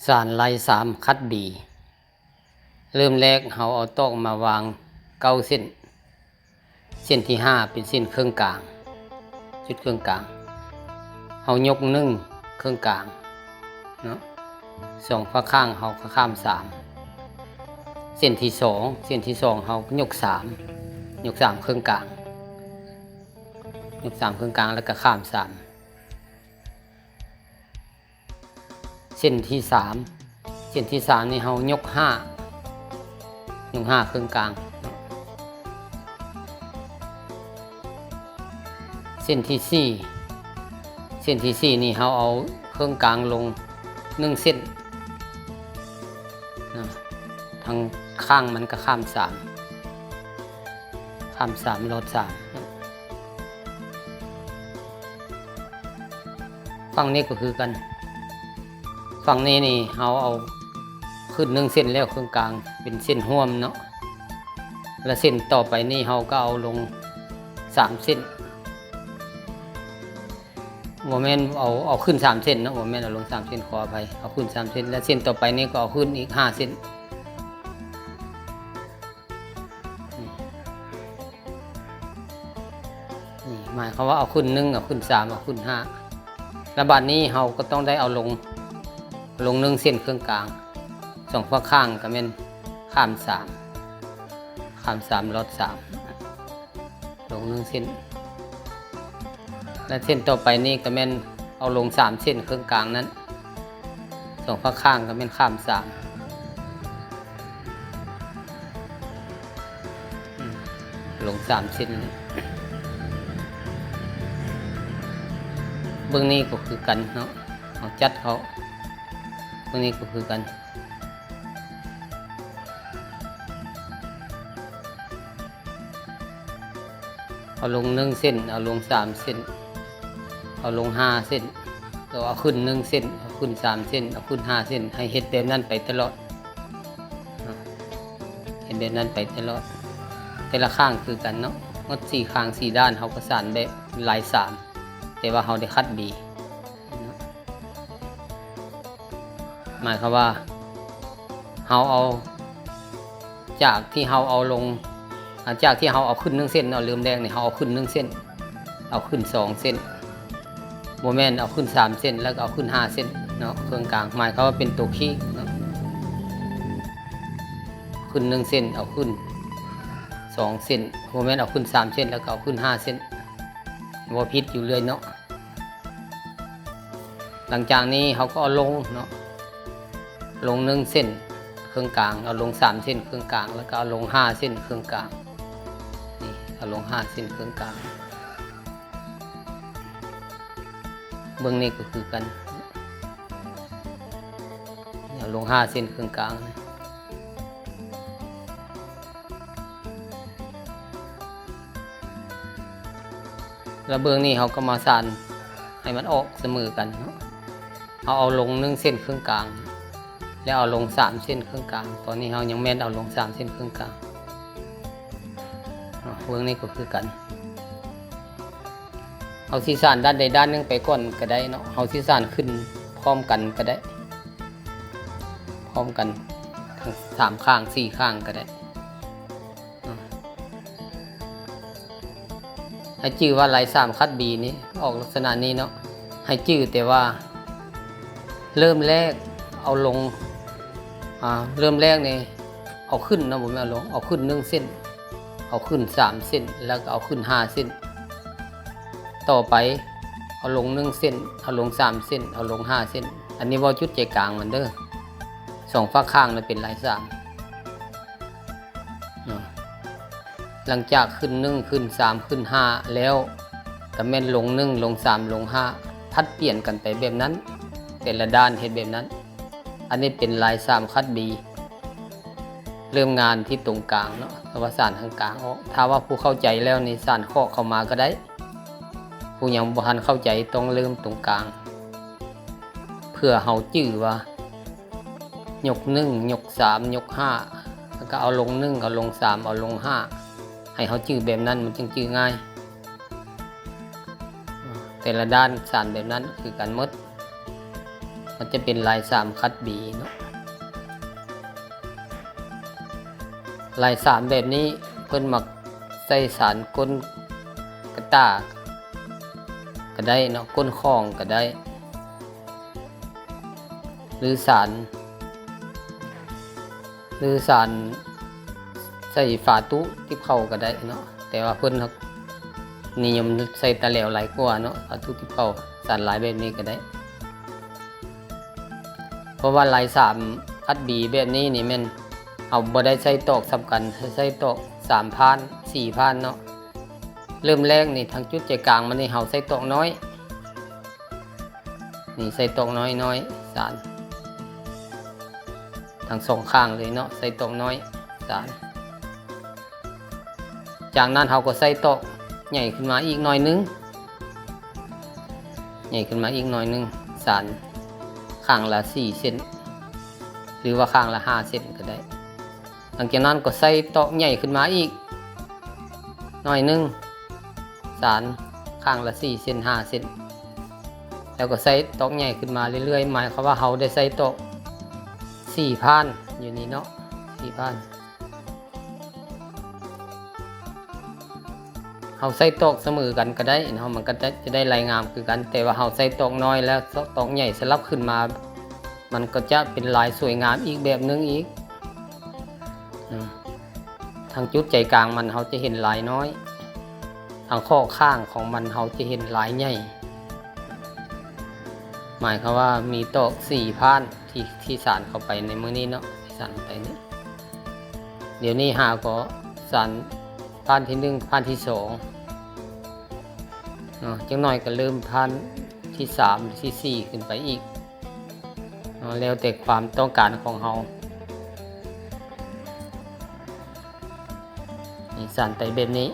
ສານລາຍສາມຂັດບີ. ເລີ່ມແລກເຮົາເອົາຕອກມາວາງເກົ້າເສັ້ນ. ເສັ້ນທີຫ້າເປັນເສັ້ນເຄິ່ງກາງ, ຈຸດເຄິ່ງກາງ. ເຮົາຍົກໜຶ່ງເຄິ່ງກາງເນາະ, ສອງຝາກຂ້າງເຮົາກໍຂ້າມສາມ. ເສັ້ນທີສອງ, ເສັ້ນທີສອງເຮົາຍົກສາມ, ຍົກສາມເຄິ່ງກາງ, ຍົກສາມເຄິ່ງກາງ ແລ້ວກໍຂ້າມສາມ. ເສັ້ນທີສາມ, ເສັ້ນທີສາມນີ້ເຮົາຍົກຫ້າ, ຍົກຫ້າເຄິ່ງກາງ. ເສັ້ນທີສີ່, ເສັ້ນທີສີ່ນີ້ເຮົາເອົາເຄິ່ງກາງລົງໜຶ່ງເສັ້ນນະ, ທາງຂ້າງມັນກໍຂ້າມສາມ, ຂ້າມສາມ ລອດສາມ. ຝັ່ງນີ້ກໍຄືກັນ, ຝັ່ງນີ້ນີ້ເຮົາເອົາຂຶ້ນໜຶ່ງເສັ້ນແລ້ວເຄິ່ງກາງເປັນເສັ້ນຮ່ວມເນາະ, ແລະເສັ້ນຕໍ່ໄປນີ້ເຮົາກໍເອົາລົງສາມເສັ້ນ. ບໍ່ແມ່ນເອົາ, ເອົາຂຶ້ນສາມເສັ້ນເນາະ, ບໍ່ແມ່ນເອົາລົງສາມເສັ້ນ, ຂໍອະໄພ, ເອົາຂຶ້ນສາມເສັ້ນ ແລະເສັ້ນຕໍ່ໄປນີ້ກໍເອົາຂຶ້ນອີກຫ້າເສັ້ນ. ນີ້ ນີ້ໝາຍຄວາມວ່າເອົາຂຶ້ນໜຶ່ງ, ເອົາຂຶ້ນສາມ, ເອົາຂຶ້ນຫ້າ. ແລ້ວບາດນີ້ເຮົາກໍຕ້ອງໄດ້ເອົາລົງ, ລົງໜຶ່ງເສັ້ນເຄິ່ງກາງ, ສອງຝາກຂ້າງກໍແມ່ນຂ້າມສາມ, ຂ້າມສາມ ລອດສາມ. ລົງໜຶ່ງເສັ້ນ ແລະເສັ້ນຕໍ່ໄປນີ້ກໍແມ່ນເອົາລົງສາມເສັ້ນເຄິ່ງກາງນັ້ນ, ສອງຝາກຂ້າງກໍແມ່ນຂ້າມສາມ, ລົງສາມເສັ້ນ. ເບື້ອງນີ້ກໍຄືກັນເນາະ, ເຮົາຈັດເຂົ້າ, ເບື້ອງນີ້ກໍຄືກັນ. ເອົາລົງໜຶ່ງເສັ້ນ, ເອົາລົງສາມເສັ້ນ, ເອົາລົງຫ້າເສັ້ນ, ແລ້ວເອົາຂຶ້ນໜຶ່ງເສັ້ນ, ເອົາຂຶ້ນສາມເສັ້ນ, ເອົາຂຶ້ນຫ້າເສັ້ນ, ໃຫ້ເຮັດແບບນັ້ນໄປຕະຫຼອດ, ເຮັດແບບນັ້ນໄປຕະຫຼອດ. ແຕ່ລະຂ້າງຄືກັນເນາະ, ໝົດສີ່ຂ້າງສີ່ດ້ານ ເຮົາກໍສານແບບລາຍສາມ, ແຕ່ວ່າເຮົາໄດ້ຂັດບີ. ໝາຍຄວາມວ່າເຮົາເອົາ ຈາກທີ່ເຮົາເອົາລົງ, ອາ ຈາກທີ່ເຮົາເອົາຂຶ້ນໜຶ່ງເສັ້ນເນາະ, ເລີ່ມແລກນີ້ເຮົາເອົາຂຶ້ນໜຶ່ງເສັ້ນ, ເອົາຂຶ້ນສອງເສັ້ນ, ບໍ່ແມ່ນເອົາຂຶ້ນສາມເສັ້ນ ແລ້ວກໍເອົາຂຶ້ນຫ້າເສັ້ນເນາະ, ເຄິ່ງກາງ. ໝາຍຄວາມວ່າເປັນຕົວຄີກເນາະ, ຂຶ້ນໜຶ່ງເສັ້ນ, ເອົາຂຶ້ນສອງເສັ້ນ, ບໍ່ແມ່ນເອົາຂຶ້ນສາມເສັ້ນ ແລ້ວກໍເອົາຂຶ້ນຫ້າເສັ້ນ, ເວົ້າຜິດຢູ່ເລື້ອຍເນາະ. ຫຼັງຈາກນີ້ເຮົາກໍເອົາລົງເນາະ, ລົງໜຶ່ງເສັ້ນເຄິ່ງກາງ, ເອົາລົງສາມເສັ້ນເຄິ່ງກາງ, ແລ້ວກໍເອົາລົງຫ້າເສັ້ນເຄິ່ງກາງ. ນີ້ ເອົາລົງຫ້າເສັ້ນເຄິ່ງກາງ. ເບື້ອງນີ້ກໍຄືກັນ, ເອົາລົງຫ້າເສັ້ນເຄິ່ງກາງ. ແລ້ວເບື້ອງນີ້ເຮົາກໍມາສານໃຫ້ມັນອອກສະເໝີກັນເນາະ, ເຮົາເອົາລົງໜຶ່ງເສັ້ນເຄິ່ງກາງ ແລ້ວເອົາລົງສາມເສັ້ນເຄິ່ງກາງ. ຕອນນີ້ເຮົາຍັງແມ່ນເອົາລົງສາມເສັ້ນເຄິ່ງກາງ. ອາ ເບື້ອງນີ້ກໍຄືກັນ, ເຮົາຊິສານດ້ານໃດດ້ານໜຶ່ງໄປກ່ອນກໍໄດ້ເນາະ, ເຮົາຊິສານຂຶ້ນພ້ອມກັນກໍໄດ້. ພ້ອມກັນທັງສາມຂ້າງ ສີ່ຂ້າງກໍໄດ້. ໃຫ້ຈື່ວ່າລາຍສາມຂັດບີນີ້ອອກລັກສະນະນີ້ເນາະ, ໃຫ້ຈື່ແຕ່ວ່າເລີ່ມແລກເອົາລົງ, ອາ ເລີ່ມແລກນີ້ເອົາຂຶ້ນເນາະ, ບໍ່ແມ່ນເອົາລົງ, ເອົາຂຶ້ນໜຶ່ງເສັ້ນ, ເອົາຂຶ້ນສາມເສັ້ນ ແລ້ວກໍເອົາຂຶ້ນຫ້າເສັ້ນ. ຕໍ່ໄປເອົາລົງໜຶ່ງເສັ້ນ, ເອົາລົງສາມເສັ້ນ, ເອົາລົງຫ້າເສັ້ນ. ອັນນີ້ເວົ້າຈຸດໃຈກາງມັນເດີ, ສອງຝາກຂ້າງນະເປັນລາຍສາມເນາະ. ຫຼັງຈາກຂຶ້ນໜຶ່ງ, ຂຶ້ນສາມ, ຂຶ້ນຫ້າແລ້ວ ກໍແມ່ນລົງໜຶ່ງ, ລົງສາມ, ລົງຫ້າ, ຜັດປ່ຽນກັນໄປແບບນັ້ນ, ແຕ່ລະດ້ານເຮັດແບບນັ້ນ. ອັນນີ້ເປັນລາຍສາມຂັດບີ. ເລີ່ມງານທີ່ຕົງກາງເນາະ, ແຕ່ວ່າສານທາງກາງອອກ. ຖ້າວ່າຜູ້ເຂົ້າໃຈແລ້ວນີ້ ສານຂອກເຂົ້າມາກໍໄດ້, ຜູ້ຍັງບໍ່ທັນເຂົ້າໃຈຕ້ອງເລີ່ມຕົງກາງ, ເພື່ອເຮົາຈື່ວ່າຍົກໜຶ່ງ, ຍົກສາມ, ຍົກຫ້າ, ແລ້ວກໍເອົາລົງໜຶ່ງ, ເອົາລົງສາມ, ເອົາລົງຫ້າ, ໃຫ້ເຮົາຈື່ແບບນັ້ນ ມັນຈຶ່ງຈື່ງ່າຍ. ແຕ່ລະດ້ານສານແບບນັ້ນຄືກັນໝົດ. ມັນຈະເປັນລາຍສາມຂັດບີເນາະ. ລາຍສາມແບບນີ້ເພິ່ນມັກໃສ່ສານກົ້ນກະຕ່າກໍໄດ້ເນາະ, ກົ້ນຂອງກໍໄດ້ ຫຼືສານ ຫຼືສານໃສ່ຝາຕູ້ຕິບເຂົ້າກໍໄດ້ເນາະ, ແຕ່ວ່າເພິ່ນນິຍົມໃສ່ຕະແຫຼວຫຼາຍກວ່າເນາະ, ຝາຕູ້ຕິບເຂົ້າ ສານລາຍແບບນີ້ກໍໄດ້. ເພາະວ່າລາຍສາມຂັດບີແບບນີ້ນີ້ແມ່ນເຮົາບໍ່ໄດ້ໃສ່ຕອກສ່ຳກັນ, ໃສ່ຕອກສາມຜ່ານ ສີ່ຜ່ານເນາະ. ເລີ່ມແລກນີ້ ທາງຈຸດໃຈກາງມັນນີ້ເຮົາໃສ່ຕອກນ້ອຍ, ນີ້ໃສ່ຕອກນ້ອຍໆ ສານ ທັງສອງຂ້າງເລີຍເນາະ, ໃສ່ຕອກນ້ອຍສານ. ຈາກນັ້ນເຮົາກໍໃສ່ຕອກໃຫຍ່ຂຶ້ນມາອີກໜ້ອຍໜຶ່ງ, ໃຫຍ່ຂຶ້ນມາອີກໜ້ອຍໜຶ່ງ ສານຂ້າງລະສີ່ເສັ້ນ ຫຼືວ່າຂ້າງລະຫ້າເສັ້ນກໍໄດ້. ຫຼັງຈາກນັ້ນກໍໃສ່ຕອກໃຫຍ່ຂຶ້ນມາອີກໜ້ອຍໜຶ່ງ ສານຂ້າງລະສີ່ເສັ້ນ ຫ້າເສັ້ນ ແລ້ວກໍໃສ່ຕອກໃຫຍ່ຂຶ້ນມາເລື້ອຍໆ, ໝາຍຄວາມວ່າເຮົາໄດ້ໃສ່ຕອກສີ່ຜ່ານຢູ່ນີ້ເນາະ, ສີ່ຜ່ານ. ເຮົາໃສ່ຕອກສະເໝີກັນກໍໄດ້ເນາະ, ມັນກໍຈະ ຈະໄດ້ລາຍງາມຄືກັນ, ແຕ່ວ່າເຮົາໃສ່ຕອກນ້ອຍແລ້ວຕອກໃຫຍ່ສະຫຼັບຂຶ້ນມາ ມັນກໍຈະເປັນລາຍສວຍງາມອີກແບບໜຶ່ງອີກ. ທາງຈຸດໃຈກາງມັນເຮົາຈະເຫັນລາຍນ້ອຍ, ທາງຂໍ້ຂ້າງຂອງມັນເຮົາຈະເຫັນລາຍໃຫຍ່, ໝາຍຄວາມວ່າມີຕອກສີ່ຜ່ານທີ່ ທີ່ສານເຂົ້າໄປໃນມື້ນີ້ເນາະ, ທີ່ສານເຂົ້າໄປນີ້. ດຽວນີ້ຫາກໍສານຜ່ານທີໜຶ່ງ ຜ່ານທີສອງເນາະ, ຈັກໜ້ອຍກໍເລີ່ມຜ່ານທີສາມ ທີສີ່ ຂຶ້ນໄປອີກເນາະ, ແລ້ວແຕ່ຄວາມຕ້ອງການຂອງເຮົາ. ນີ້ ສານໄປແບບນີ້.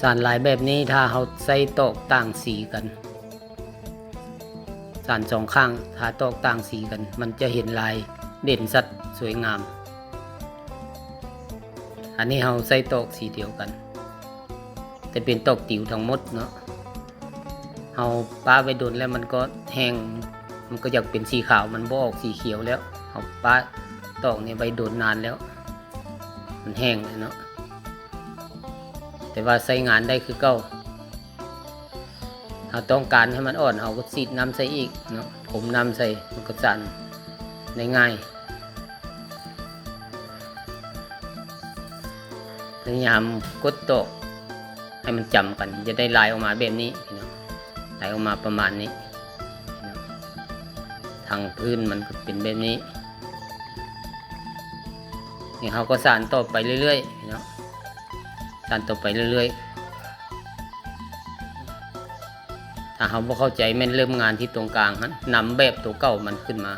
ສານລາຍແບບນີ້ ຖ້າເຮົາໃສ່ຕອກຕ່າງສີກັນ, ສານສອງຂ້າງຖ້າຕອກຕ່າງສີກັນ ມັນຈະເຫັນລາຍເດັ່ນຊັດສວຍງາມ. ອັນນີ້ເຮົາໃສ່ຕອກສີດຽວກັນ ແຕ່ເປັນຕອກຕິວທັງໝົດເນາະ. ເຮົາປະໄວ້ດົນແລ້ວມັນກໍແຫ້ງ, ມັນກໍຢາກເປັນສີຂາວ, ມັນບໍ່ອອກສີຂຽວແລ້ວ. ເຮົາປະຕອກນີ້ໄວ້ດົນນານແລ້ວ ມັນແຫ້ງແລ້ວເນາະ, ແຕ່ວ່າໃຊ້ງານໄດ້ຄືເກົ່າ. ເຮົາຕ້ອງການໃຫ້ມັນອ່ອນ ເຮົາກໍສີດນ້ຳໃສ່ອີກເນາະ, ພົມນ້ຳໃສ່ ມັນກໍສານໄດ້ງ່າຍ. ພະຍາຍາມກົດຕອກໃຫ້ມັນຈຳກັນ, ຈະໄດ້ລາຍອອກມາແບບນີ້ເນາະ, ລາຍອອກມາປະມານນີ້ເນາະ, ທາງພື້ນມັນກໍເປັນແບບນີ້. ນີ້ເຮົາກໍສານຕໍ່ໄປເລື້ອຍໆເນາະ, ສານຕໍ່ໄປເລື້ອຍໆ. ຖ້າເຮົາບໍ່ເຂົ້າໃຈ ແມ່ນເລີ່ມງານທີ່ຕົງກາງຫັ້ນ, ນຳແບບຕົວເກົ່າມັນຂຶ້ນມາ,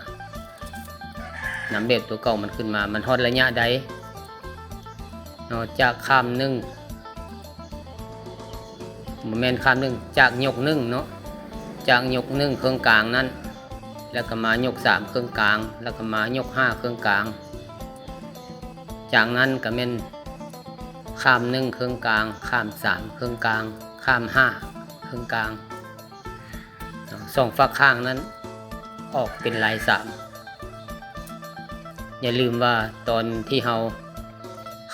ນຳແບບຕົວເກົ່າມັນຂຶ້ນມາ, ມັນຮອດໄລຍະໃດເນາະ, ຈາກຂ້າມໜຶ່ງ ບໍ່ແມ່ນຂ້າມໜຶ່ງ, ຈາກຍົກໜຶ່ງເນາະ, ຈາກຍົກໜຶ່ງເຄິ່ງກາງນັ້ນ, ແລ້ວກໍມາຍົກສາມເຄິ່ງກາງ, ແລ້ວກໍມາຍົກຫ້າເຄິ່ງກາງ. ຈາກນັ້ນກໍແມ່ນຂ້າມໜຶ່ງເຄິ່ງກາງ, ຂ້າມສາມເຄິ່ງກາງ, ຂ້າມຫ້າເຄິ່ງກາງ. ສອງຟາກຂ້າງນັ້ນອອກເປັນລາຍສາມ. ຢ່າລືມວ່າຕອນທີ່ເຮົາ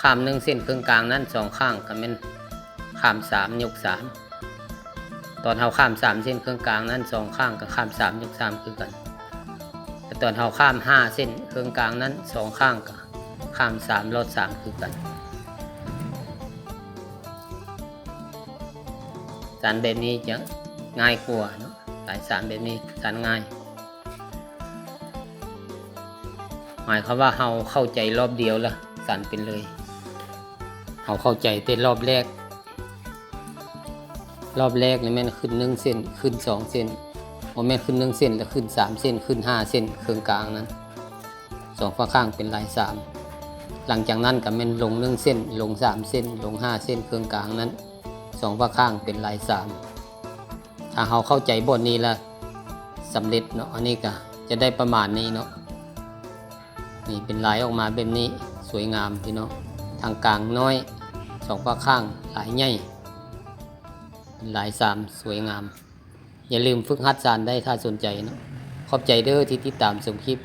ຂ້າມໜຶ່ງເສັ້ນເຄິ່ງກາງນັ້ນ ສອງຂ້າງກໍແມ່ນຂ້າມສາມຍົກສາມ. ຕອນເຮົາຂ້າມສາມເສັ້ນເຄິ່ງກາງນັ້ນ ສອງຂ້າງກໍຂ້າມສາມຍົກສາມຄືກັນ. ແລະ ຕອນເຮົາຂ້າມຫ້າເສັ້ນເຄິ່ງກາງນັ້ນ ສອງຂ້າງກໍຂ້າມສາມລອດສາມຄືກັນ. ສານແບບນີ້ຈະງ່າຍກວ່າເນາະ, ລາຍສານແບບນີ້ສານງ່າຍ. ໝາຍຄວາມວ່າເຮົາເຂົ້າໃຈລອບດຽວລະສານເປັນເລີຍ. ເຮົາເຂົ້າໃຈແຕ່ລອບແລກ, ລອບແລກນີ້ແມ່ນຂຶ້ນໜຶ່ງເສັ້ນ, ຂຶ້ນສອງເສັ້ນ, ບໍ່ແມ່ນຂຶ້ນໜຶ່ງເສັ້ນ ແລ້ວຂຶ້ນສາມເສັ້ນ, ຂຶ້ນຫ້າເສັ້ນເຄິ່ງກາງນັ້ນ. ສອງຟາກຂ້າງເປັນລາຍສາມ. ຫຼັງຈາກນັ້ນກໍແມ່ນລົງໜຶ່ງເສັ້ນ, ລົງສາມເສັ້ນ, ລົງຫ້າເສັ້ນເຄິ່ງກາງນັ້ນ. ສອງຟາກຂ້າງເປັນລາຍສາມ. ຖ້າເຮົາເຂົ້າໃຈບ່ອນນີ້ລະສຳເລັດເນາະ. ອັນນີ້ກໍຈະໄດ້ປະມານນີ້ເນາະ. ນີ້ເປັນລາຍອອກມາແບບນີ້, ສວຍງາມພີ່ນ້ອງ. ທາງກາງນ້ອຍ, ສອງຟາກຂ້າງລາຍໃຫຍ່. ລາຍສາມສວຍງາມ. ຢ່າລືມຝຶກຫັດສານໄດ້ ຖ້າສົນໃຈເນາະ. ຂອບໃຈເດີທີ່ຕິດຕາມຊົມຄລິບ.